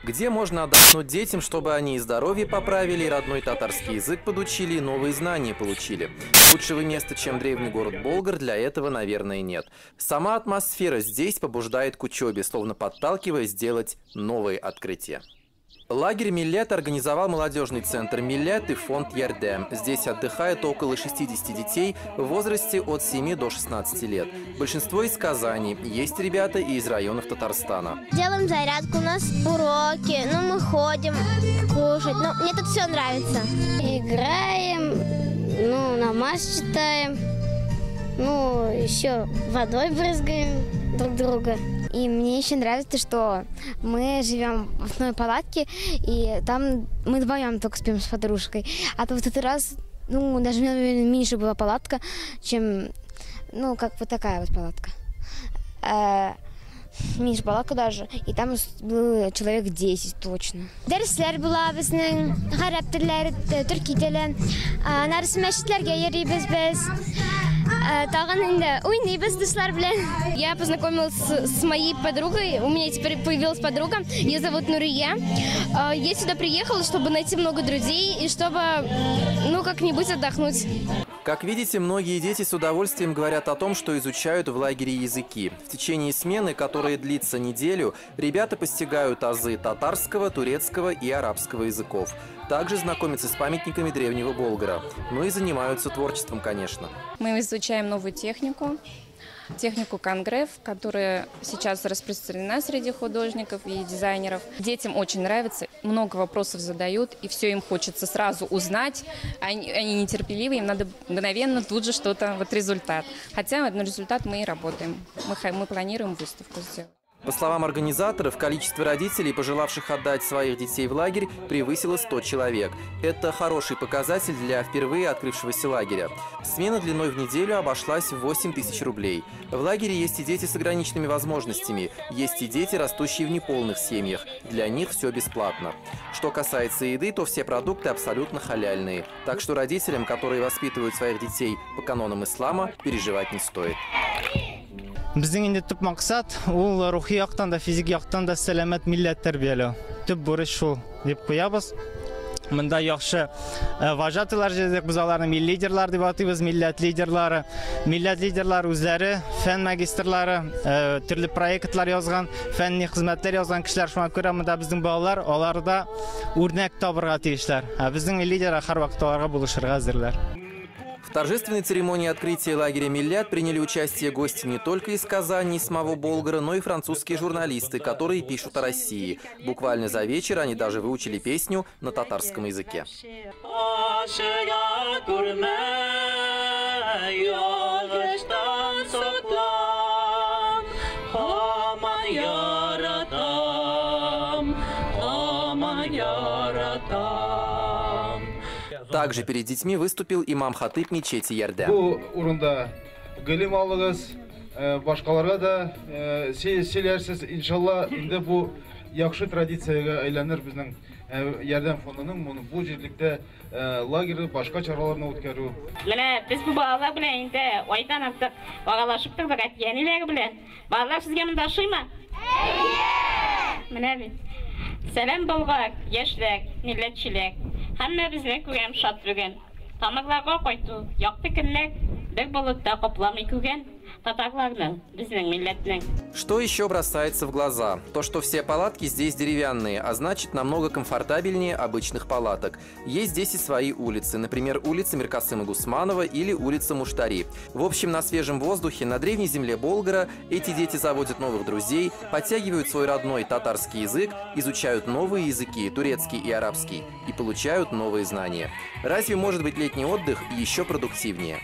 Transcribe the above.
Где можно отдохнуть детям, чтобы они и здоровье поправили, и родной татарский язык подучили, и новые знания получили? Лучшего места, чем древний город Болгар, для этого, наверное, нет. Сама атмосфера здесь побуждает к учебе, словно подталкивая сделать новые открытия. Лагерь «Миллет» организовал молодежный центр «Миллет» и фонд «Ярдем». Здесь отдыхает около 60 детей в возрасте от 7 до 16 лет. Большинство из Казани, есть ребята и из районов Татарстана. Делаем зарядку, у нас уроки, мы ходим кушать. Мне тут все нравится. Играем, намаз читаем, еще водой брызгаем друг друга. И мне еще нравится, что мы живем в одной палатке, и там мы вдвоем только спим с подружкой. А то в этот раз, даже, наверное, меньше была палатка, чем, как вот такая вот палатка. Меньше палатка даже, и там было человек 10 точно. Дәресләр була безнең, гарәп телләре, төрки теле. Аннары мәчетләргә йөрибез без. Тагын инде уйныйбыз дуслар белән. Я познакомилась с моей подругой, у меня теперь появилась подруга, ее зовут Нурия. Я сюда приехала, чтобы найти много друзей и чтобы, как-нибудь отдохнуть. Как видите, многие дети с удовольствием говорят о том, что изучают в лагере языки. В течение смены, которая длится неделю, ребята постигают азы татарского, турецкого и арабского языков. Также знакомятся с памятниками древнего Болгара. Ну и занимаются творчеством, конечно. Мы изучаем новую технику, технику конгреф, которая сейчас распространена среди художников и дизайнеров. Детям очень нравится, много вопросов задают, и все им хочется сразу узнать. Они нетерпеливы, им надо мгновенно тут же что-то, результат. Хотя на результат мы и работаем, мы планируем выставку сделать. По словам организаторов, количество родителей, пожелавших отдать своих детей в лагерь, превысило 100 человек. Это хороший показатель для впервые открывшегося лагеря. Смена длиной в неделю обошлась в 8 тысяч рублей. В лагере есть и дети с ограниченными возможностями, есть и дети, растущие в неполных семьях. Для них все бесплатно. Что касается еды, то все продукты абсолютно халяльные. Так что родителям, которые воспитывают своих детей по канонам ислама, переживать не стоит. Безнең инде төп максат ул рухи яктан да, физик яктан да сәламәт милләт тәрбияләү. Төп бурыч шул дип куябыз. Монда яхшы вожатыйлар җыйдык, без аларны милли лидерлар дип атыйбыз, милләт лидерлары. Милләт лидерлары үзләре фән магистрлары, төрле проектлар язган, фәнни хезмәтләр язган кешеләр. Шуңа күрә монда безнең балалар аларда үрнәк табырга тиешләр. Ә безнең лидерлар һәрвакыт аларга булышырга әзерләр. В торжественной церемонии открытия лагеря «Миллет» приняли участие гости не только из Казани и самого Болгара, но и французские журналисты, которые пишут о России. Буквально за вечер они даже выучили песню на татарском языке. Также перед детьми выступил имам-хатыб мечети Ярдем. Бу урында гыйлем алыгыз, башкаларга да сөйләрсез, иншалла, инде бу яхшы традициягә әйләнер безнең Ярдәм фондының моны бу җирлектә лагерь башка чараларны үткәрү. Менә без бу балалар белән инде айдан артык аралашып тордык әти-әниләр белән. Балалар сезгә монда ошыймы? Әйе! Менә бит. Сәлам Болгар, яшьләр, милләтчеләр. Һәммәбезне күрәм шат бүген. Тамырларга кайту, якты көннәр бер болытта капламый күген татарларның, безнең милләтнең. Что еще бросается в глаза? То, что все палатки здесь деревянные, а значит намного комфортабельнее обычных палаток. Есть здесь и свои улицы, например, улица Миркасыма Гусманова или улица Муштари. В общем, на свежем воздухе, на древней земле Болгара эти дети заводят новых друзей, подтягивают свой родной татарский язык, изучают новые языки, турецкий и арабский, и получают новые знания. Разве может быть летний отдых еще продуктивнее?